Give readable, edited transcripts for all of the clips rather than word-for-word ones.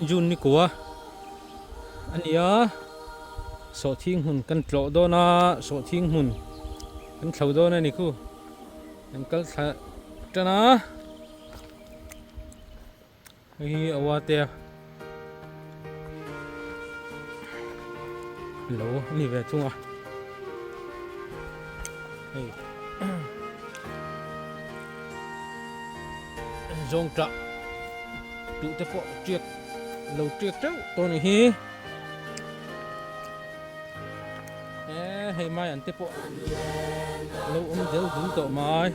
June ni kua a ni a, sawhthing hmun kan tlawh dawn a, sawhthing hmun kan thlo dawn a ni khu, kan kal thla tan a, hei hi a uate a lo a ni ve thung a, hei zawng tah duh te pawh tiak lo tiak teuh tawh a ni hi e hei mai an te pawh lo awm zel dul tawh mai.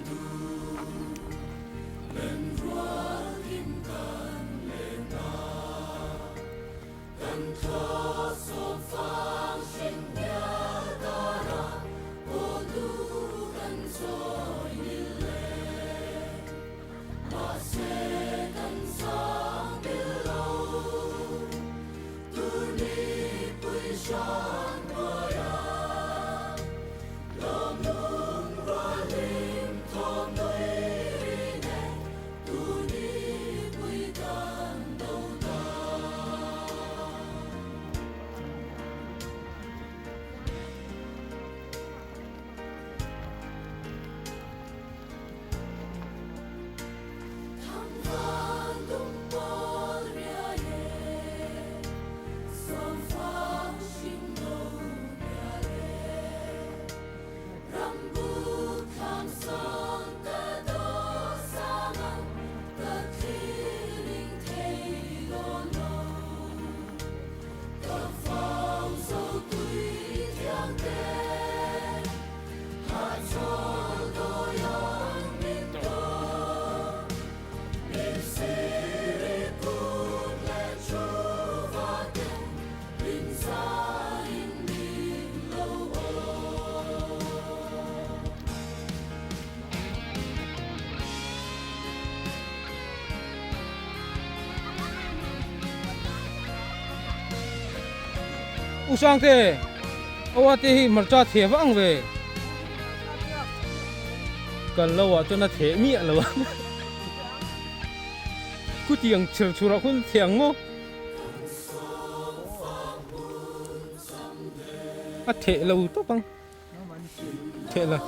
U Sangte, awa te hi hmarcha theh vak ang ve. Kal lo ah chuan a theh miah lo a. Khutiang chher chhur ah khuan theh ang maw? A theh lo tawp ang. Theh la.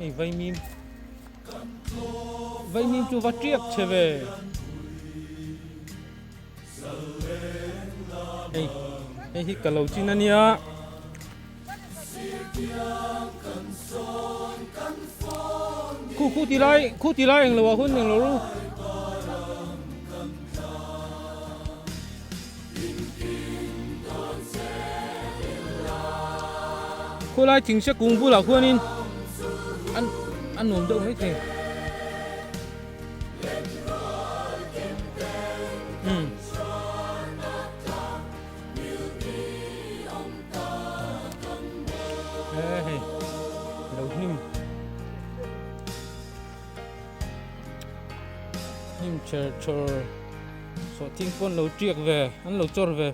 Hei vaimim vaimim chu va tiak che ve hei hei hi ka lo chin ania. Khu khu ti lai khu ti lai englo ah hun englo ru. Khawlai thingse kung bulah khuanin an a nuam deuh mai thei. Um. E hei lo hnim hnim cher chawr. Sawhthing pawn lo tiak ve an lo chawr ve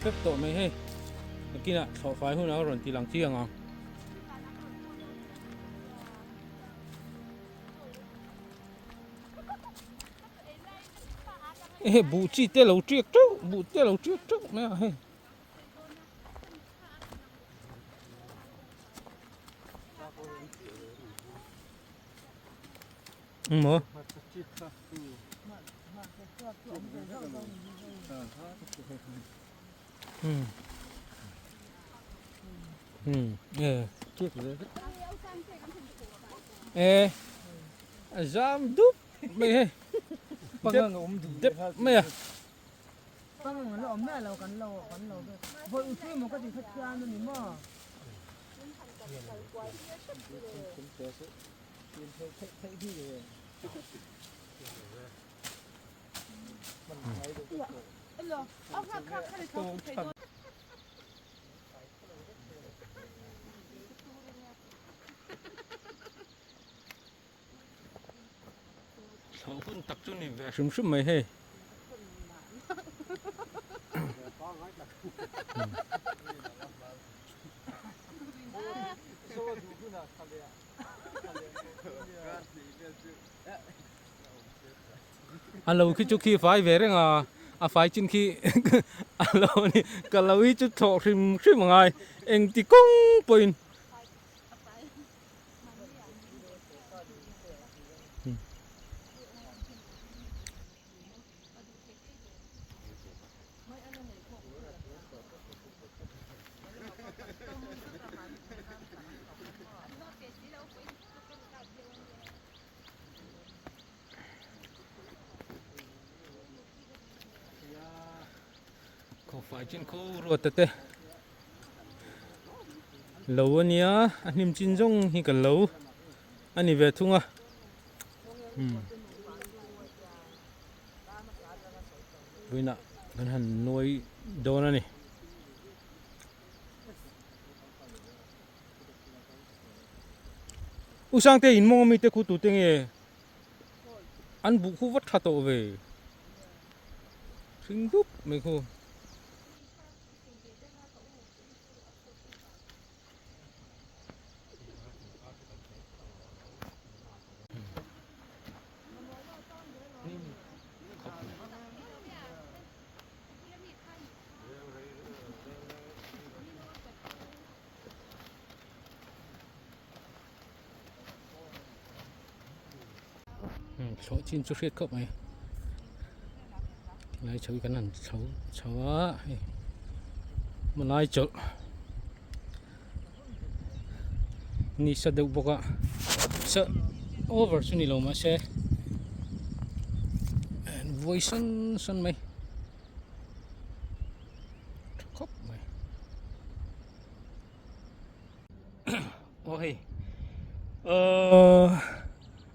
fep tawh mai hei nakinah thlawhfai hunah a rawn ti lang chiang ang. Hei buh chi te lo tiak teuh buh te lo tiak teuh mai a hei. Maw? Hmm. Hmm. Eh. Eh. Zam dup mai hei. Dep dep mai a. Thlawh hun tak chu ni ve hrim hrim mai hei. A lo khi chu khi fai ve reng a, a fai chin khi a lo ni ka lo hi chu thlawh hrim hrim a ngai engti kawng pawhin. Khawfai chin kho ruat te lo a nia a hnim chin zawng hi ka lo a ni ve thung a umm vawiinah kan han nuai dawn a ni. U Sangte in mawng ami te khu tute nge an buh khu va tha tawh ve hring dup mai khu. Thlawh chin chu hriat khawp mai tilai chho hi kan han chho chho a hei hmanlai chawlh ni sa deuh bawk a sa over chu ni lo mahse vawi sawn sawn mai tha khawp mai. Aw hei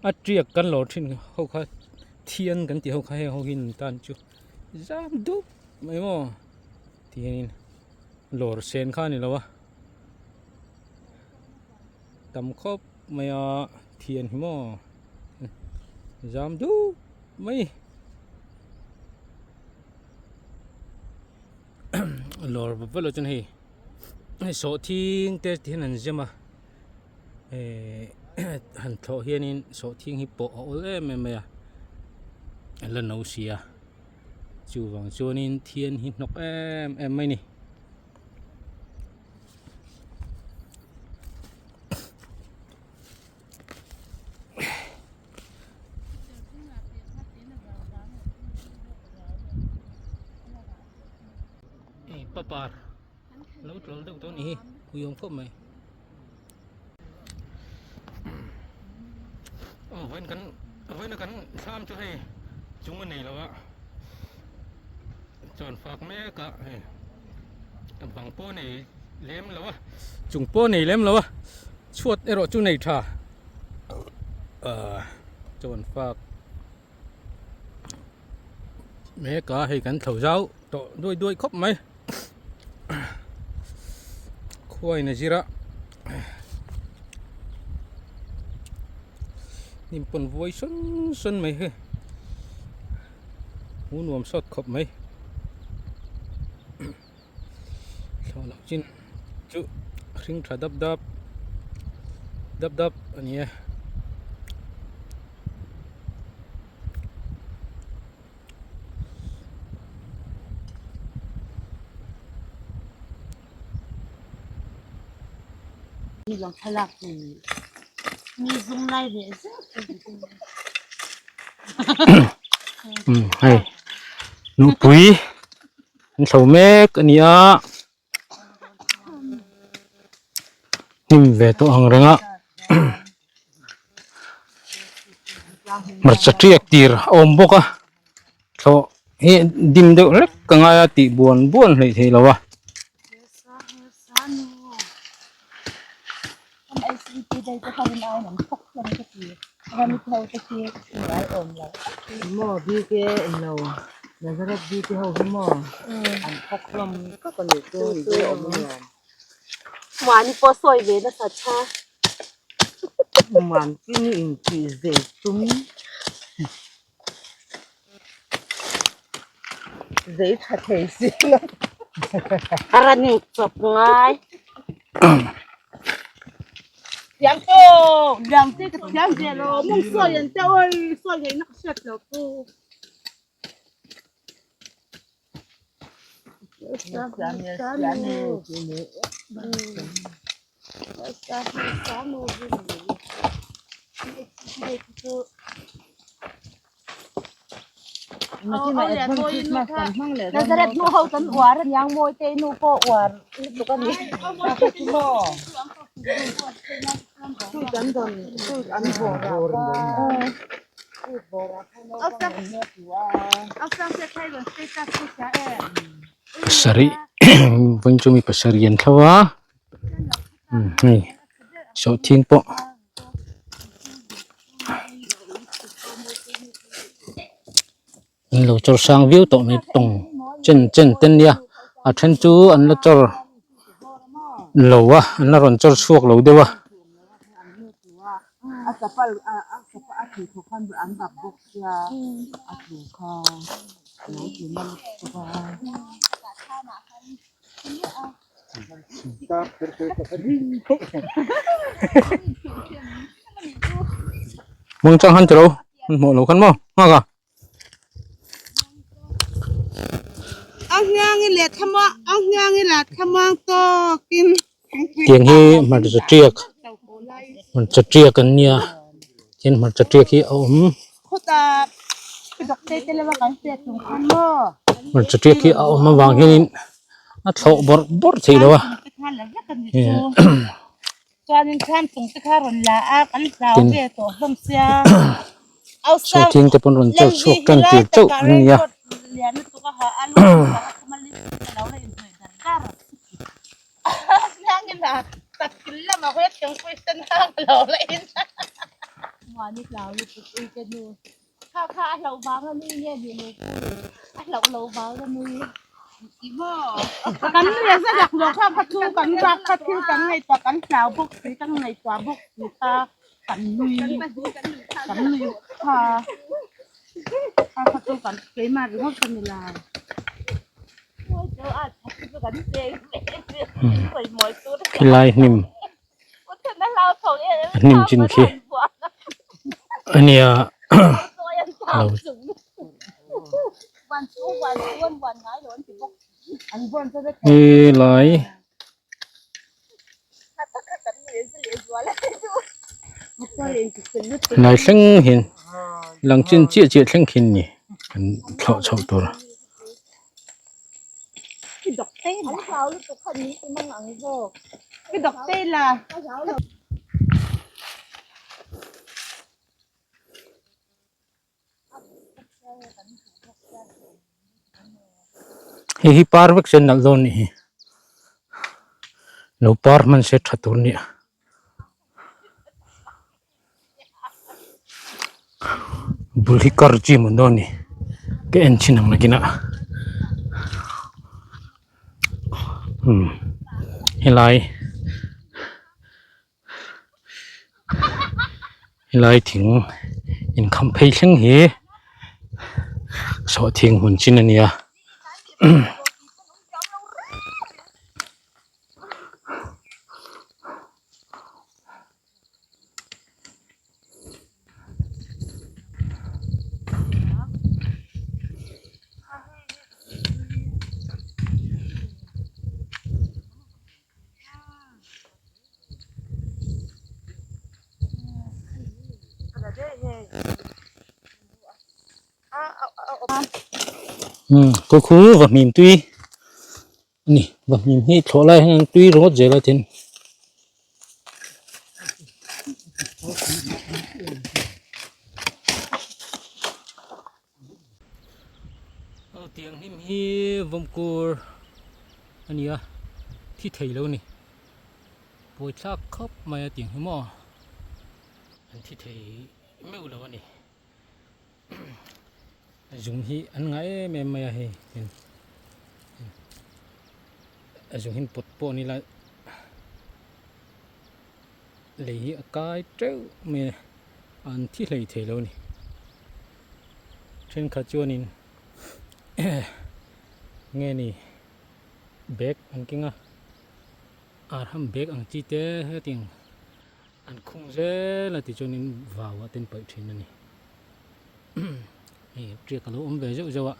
a tiak kan lo thin ho kha thian kan tih ho kha heng ho hi an tan chu zam dup mai maw tihianin lawr sen kha a ni lo a tam khawp mai a thian hi maw zam dup mai lawr vawp vawp lo chuan hei. Hei sawhthing te ti hian an zem a ehh han thlawh hianin sawhthing hi pawh a awl em em mai a a la no si a chuvang chuanin thian hi hnawk em em mai a ni. Papar lo tlawlh deuh tawh a nih hi pui awm khawp mai aw vawiin kan vawiin a kan thlam chu hei chung a nei lo a chuan fak mek a hei bang pawh a nei lem lo a chung pawh a nei lem lo a chhuat erawh chu nei tha ah chuan fak. Mek a hei kan thlo zau tawh duai duai khawp mai khuain a zir a hnim pawn vuai sawn sawn mai hi hmuh nuam sawt khawp mai thlawh loh chin chu hring tha dap dap dap dap a ni e. Hei nupui an thlo mek a ni a hnim ve tawh ang reng a hmarcha tiak tir a awm bawk a. Thlawh hi dim deuh hlek ka ngai a tih buan buan hleih theih lo a. Zei tha thei si lo. A running chawp ngai. Thiam to, liang te ka thiam ve lo. Mung sawi an te oi, sawi ngei na ka hriat lo tu. Nazareth nu ho kan uar aniang Mawite nu pawh uar lutuk a ni. Pasarih vawiin chu mi pasarih an thlo a hei sawhthing pawh an lo chawr sang viau tawh mai tawng chen chen te ania a then chu an la chawr lo a an la rawn chawr chhuak lo deuh a. Mawng chang han tilo an hmuh lo khan maw nghak a. Tiang hi hmarcha tiak hmarcha tiak an nia tin hmarcha tiak hi a awm hmarcha tiak hi a awm avang hianin a thlawh bawrh bawrh theih loh a tin sawhthing te pawn rawn chawr chhuak tan tir chauh an ni a. Khilai hnim hnim chin khi a nia lo helai Lai thleng hian lang chin chiah chiah thleng khin ni kan thlawh chhoh tur. Hei hi par vek sen nalh dawn nih hi lo par hman se tha tur nia bul hi kar chi maw dawn ni ka en thin ang nakinah umm helai. Helai thing inkham phei thleng hi sawhthing hmun chin a ni a. Khu khu va hmim tui a ni va hmim hi thlawh lai hian tui ringawt zel a tin. Tiang hnim hi vawmkur a ni a, thi thei lo a ni. Buaithlak khawp mai a tiang hi maw an thi thei meuh lo a ni. Zung hi an ngah em em mai a hei a zung hi pawt pawh ni la lei hi a kai teuh mai a an thi hlei thei lo a ni thenkhat chuanin nge ni bag an keng a arham bag ang chi te hetiang an khung zel a tichuanin vau ah te an paih thin a ni hei tiak alo awm ve zeuh zeuh a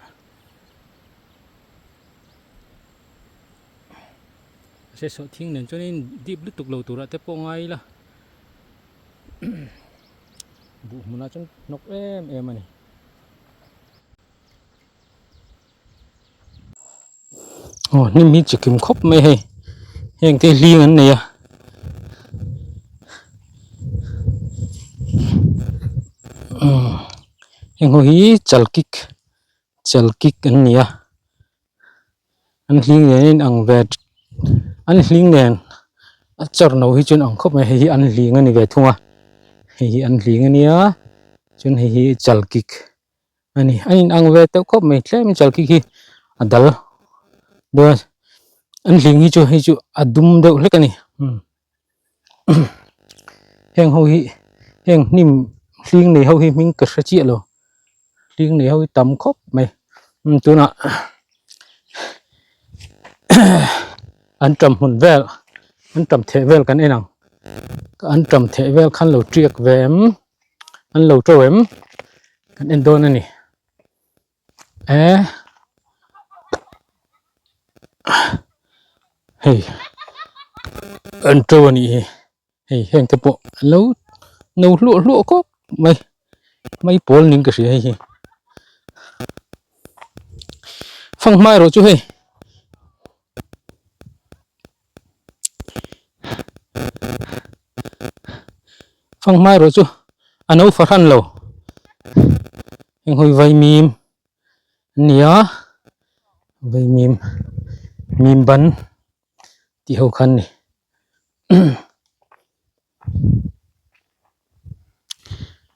se sawhthing nen chuanin dip lutuk lo turah te pawh ngai ila buh hmunah chuan hnawk em em a ni. Aw hnim hi chikim khawp mai hei heng te hling an nei a heng ho hi chalkik chalkik an ni a an hling nen a inang ve an hling nen a chawr no hi chu a inang khawp mai hei hi an hling a ni ve thung a hei hi an hling a nia chuan hei hi chalkik. A ni a inang ve deuh khawp mai tlem in chalkik hi a dal dawn an hling hi chu hei chu a dum deuh hlek a ni heng ho hi heng hnim hling nei ho hi hming ka hre chiah lo hling nei ho hi tam khawp mai tunah an ṭam hmun vel an ṭam theh vel kan en ang an ṭam theh vel khan lo ṭiak ve em. An lo to em kan en dawn a ni e hei an to a nih hi hei heng te pawh an lo no hluah hluah khawp mai mai pawl niin ka hria hei hi fanghma erawh chu hei. Fanghma erawh chu a no fahran lo heng hawi vaimim an ni a vaimim mim ban tih ho kha an ni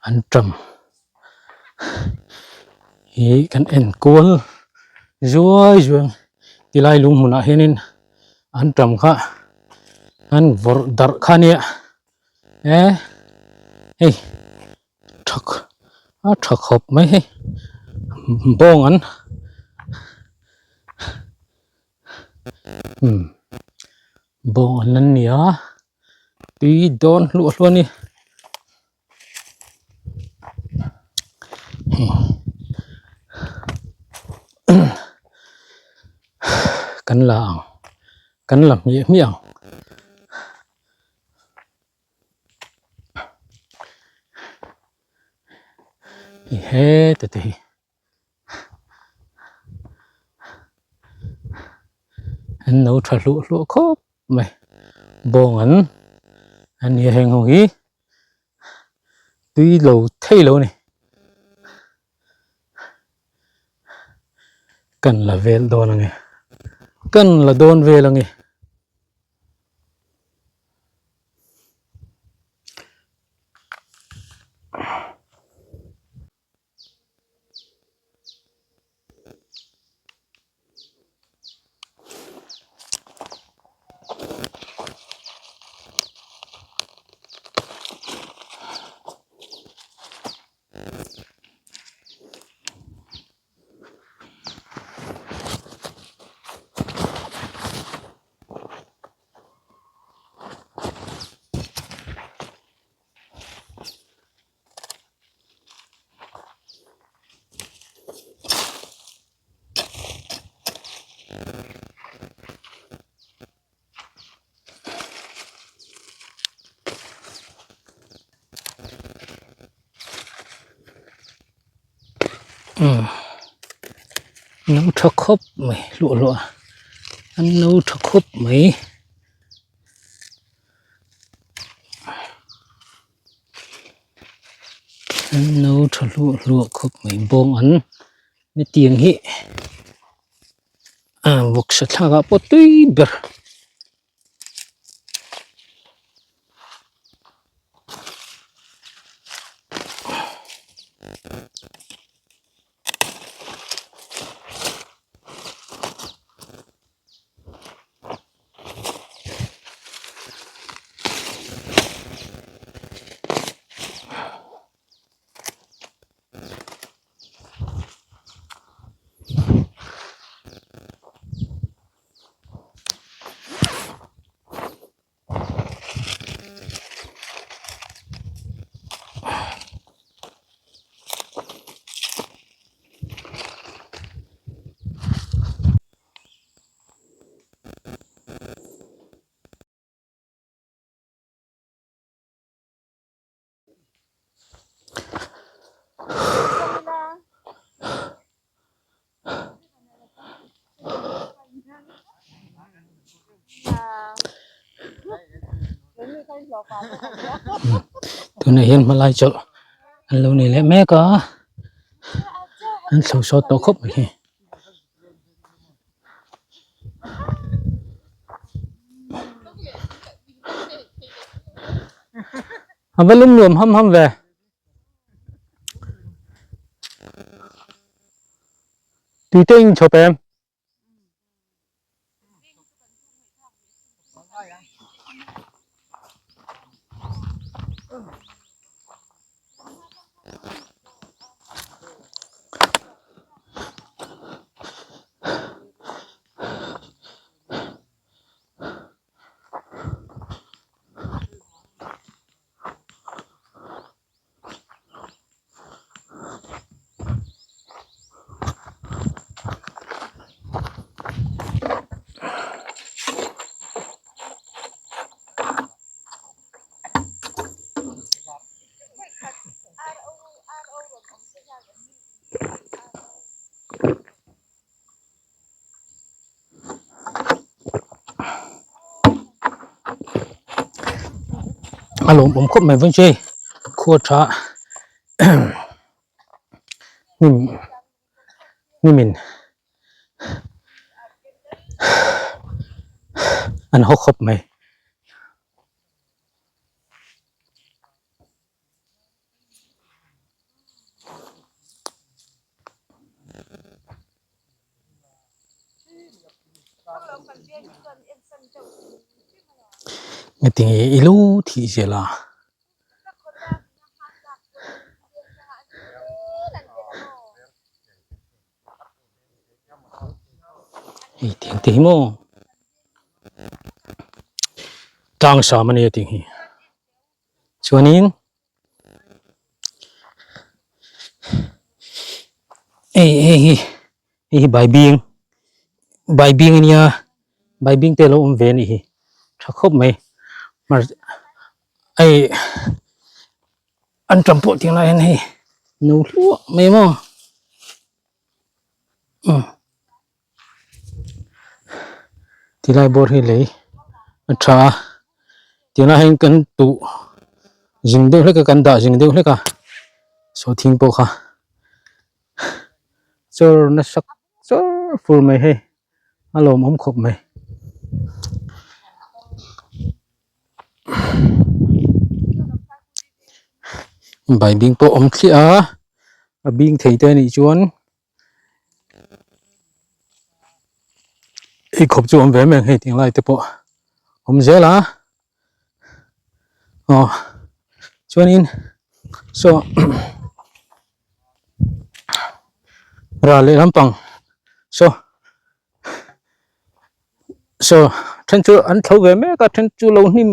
an ṭam hi kan en kual zuai zuai ang tilai lung hmunah hianin an ṭam kha an vawrh darh kha a nia e hei tha a tha khawp mai hei bawng an umm bawng an an ni a tui dawn hluah hluah a ni kan la ang kan la hmiah hmiah ang. Heta te hi an lo tha hluah hluah khawp mai bawng an an ni a heng ho hi tui lo thei lo a ni kan la vel dawn ang e kan la dawn vel ang e. No tha khawp mai hluah hluah a an no tha khawp mai. An no tha hluah hluah khawp mai bawng an ni tiang hi. Vawksa thlak ah pawh tui ber. Tunah hian hmalai chawlh an lo nei leh mek a an thlo sawt tawh khawp mai hi. A va lum nuam ham ham ve. Tui te in chhawp em? A lawmawm khawp mai vawiin chu hei khua tha hnim hnimin an haw khawp mai. Engtinge i lo thih zel a? Hei tiang te hi maw tlang sam a nia tih hi chuanin hei hei hi hei hi baibing baibing a nia baibing te a lo awm ve a nih hi tha khawp mai hmarcha hei an tam pawh tih lai hian hei no hluah mai maw umm tilai bawr hi lei a tha a tihnah hian kan tuh zing deuh hlek a kan dah zing deuh hlek a sawhthing pawh kha chawr nasa chawr fur mai hei a lawmawm khawp mai. Baibing pawh a awm thliah a a bing thei te anih chuan ei khawp chu a awm ve em em hei tinglai te pawh a awm zel a aw chuanin saw ral leh lampang saw. Saw then chu an tho ve mek a then chu lo hnim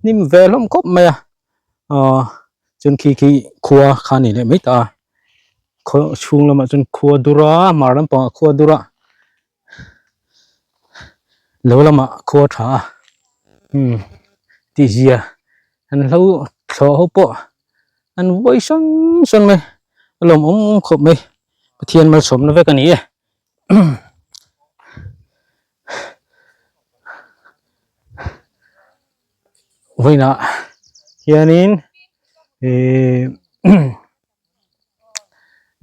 hnim ve hlawm khawp mai a aw chuan khi khi khua kha a ni leh mai ta a khaw chhung lamah chuan khua dur a hmar lampangah khua dur a lo lamah khua tha a umm tih zia an hlo thlawh ho pawh an vawi sawn sawn mai a lawmawm khawp mai Pathian malsawmna vek a ni e. Vawiinah hianin ihh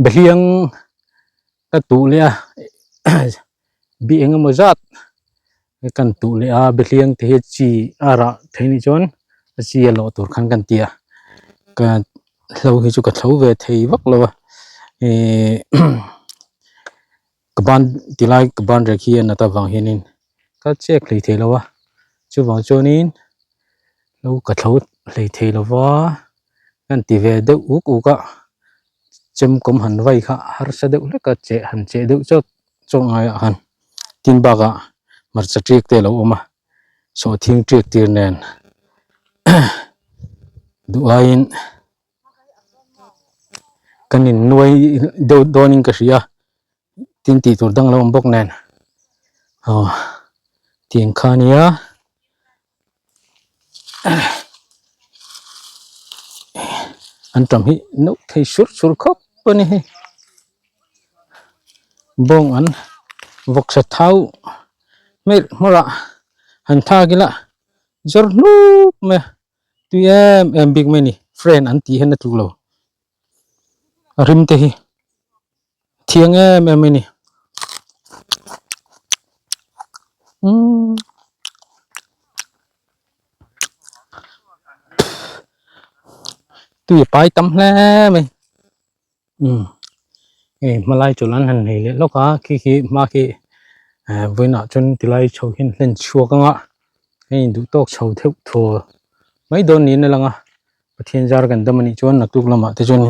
behliang ka tuh leh a. Bi eng emaw zat kan tuh leh a behliang te hi chi a rah theih nih chuan a chi a lawh tur khan kan ti a ka hlo hi chu ka thlo ve thei vak lo a ihh ka ban tilai ka ban rek hi a nat avang hianin ka chek hlei thei lo a chuvang chuanin hlo ka thlo hlei thei lo va kan ti ve deuh uk uk a chem kawm han vai kha harsa deuh hlek a cheh han cheh deuh chawt chawt ngaiah khan tin bakah hmarcha ṭiak te a lo awm a sawhthing ṭiak tir nen duh aiin kan in nuai deuh dawnin ka hria tin tih tur dang a lo awm bawk nen aw tiang kha a nia. An tam hi neuh thei sur sur khawp a ni hei bawng an vawksa thau hmelh hmawrh ah han thak ila zawr hnuk mai a tui em em bik mai a ni friend an tih hian a tluk lo a rim te hi thiang em em mai a ni umm tui a pai tam hle mai umm hei hmalai chu lan han nei leh lawk a khi khi hma khi eh vawiinah chuan tilai chho hian hlen chhuak ang a hei duh tawk chho theuh thaw mai dawn niin a lang a. Pathian zar kan dam anih chuan naktuk lamah te chuan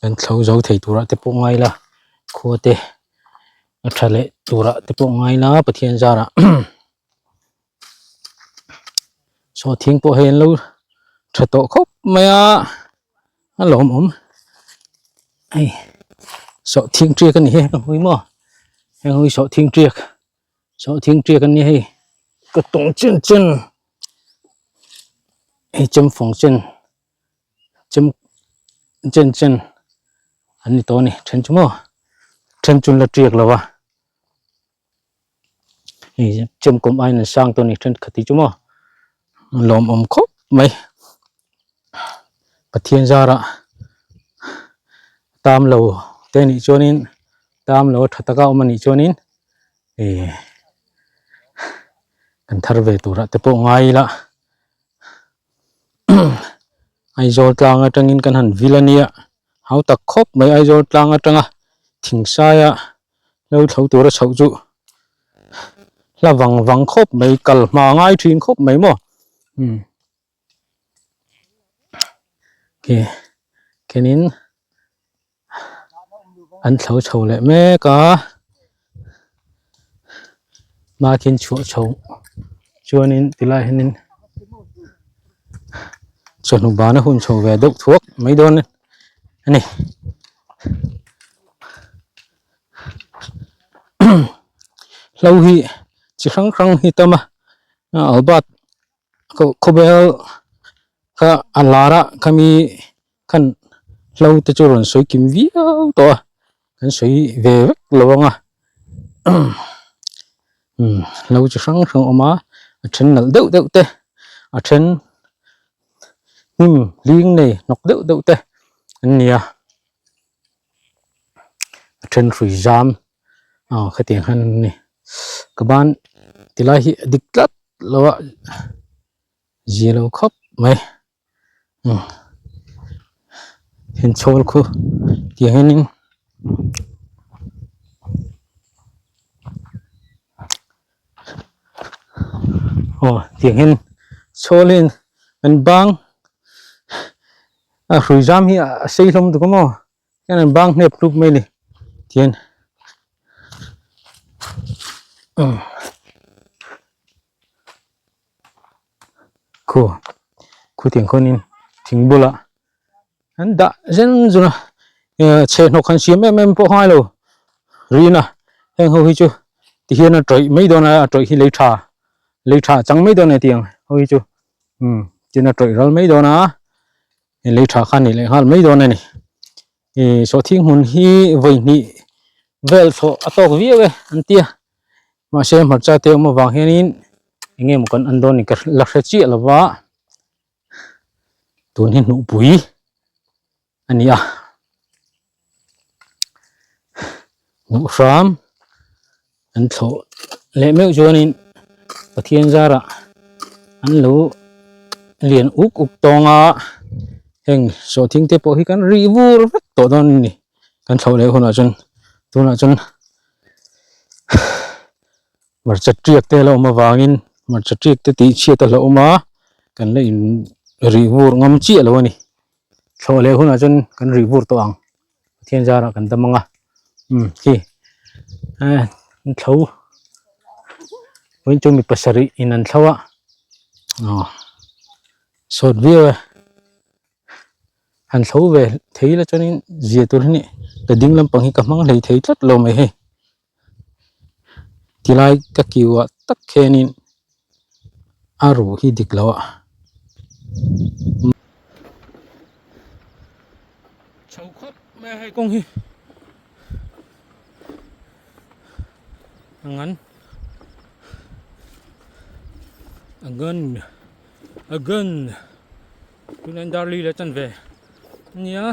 kan thlo zo thei turah te pawh ngai la khua te a tha leh turah te pawh ngai la Pathian zarah sawhthing pawh hei an lo tha tawh khawp mai a a lawmawm hei sawhthing tiak a ni hi ka hmu hi maw heng ho hi sawhthing tiak. Sawhthing tiak an ni hei ka tawng chen chen hei chem fawng chen chem chen chen an ni tawh a ni then chu maw then chu an la tiak lo a hei chem kawm aiin an sang tawh a ni thenkhat hi chu maw a lawmawm khawp mai Pathian zarah tam lo te nih chuanin tam lo a tha taka awm a nih chuanin ih kan thar ve turah te pawh ngai ila Aizawl tlang atangin kan han vil ania hau tak khawp mai Aizawl tlang atanga thingsaia lo thlo tura chhoh chu hla vang vang khawp mai kal hma ngai thin khawp mai maw umm. Ke kenin an thlo chho leh mek a hma khin chhuah chho chuanin tilai hianin chawhnu bana hun chho ve deuh thuak mai dawn a ni hlo hi chi hrang hrang hi tam a albert khawvel kha a lar a khami khan hlo te chu rawn sawi kim viau tawh a kan sawi ve vek lo ang a umm hlo chi hrang hrang a awm a a then nalh deuh deuh te a then hnim hling nei hnawk deuh deuh te an ni a a then hrui zam aw khatiang khan an ni ka ban tilai hi a dik tlat lo a zia lo khawp mai umm inchhawl khu tiang hianin aw tiang hian chhawl hian an bang a hrui zam hi a sei hlawm tuk a maw. Hian an bang hnep hlup mai a ni tihian umm khu khu tiang khuanin thing bulah an dah zen zun a eh chhehhnawk han siam em em pawh a ngai lo rina heng ho hi chu tihian a tawih mai dawn a a tawih hi lei tha lei tha a chang mai dawn a ni tiang ho hi chu umm tin a tawih ral mai dawn a. Lei tha kha nih leh nghal mai dawn a ni. Ih sawhthing hmun hi vawi hnih vel thlawh a tawk viau e an ti a. Mahse hmarcha te awm avang hianin eng nge maw kan an dawn ni ka la hre chiah lo va. Tun hi hnuhpui a ni a. Hnuh hram. An thlawh leh meuh chuanin Pathian zarah an lo lian uk uk tawng a, heng sawhthing te pawh hi kan rih vur vek tawh dawn a ni. Kan thlawh leh hunah chuan tunah chuan hmarcha tiak te a la awm avangin hmarcha tiak te tih chhiat a hlauhawm a, kan la in rih vur ngam chiah lo a ni. Thlawh leh hunah chuan kan rih vur tawh ang Pathian zarah kan dam ang a umm khi eh an thlo vawiin chu mi pasarih in an thlo a aw sawt viau e han thlo ve thei ila chuanin zia tur hi ni ka ding lampang hi ka hmang hlei thei tlat lo mai hei tilai ka kiu ah tak khianin a ruh hi dik lo a. Chho khawp mai a hei kawng hi a ngan a ngan a ngan tunah hian darli leh chanve a nia.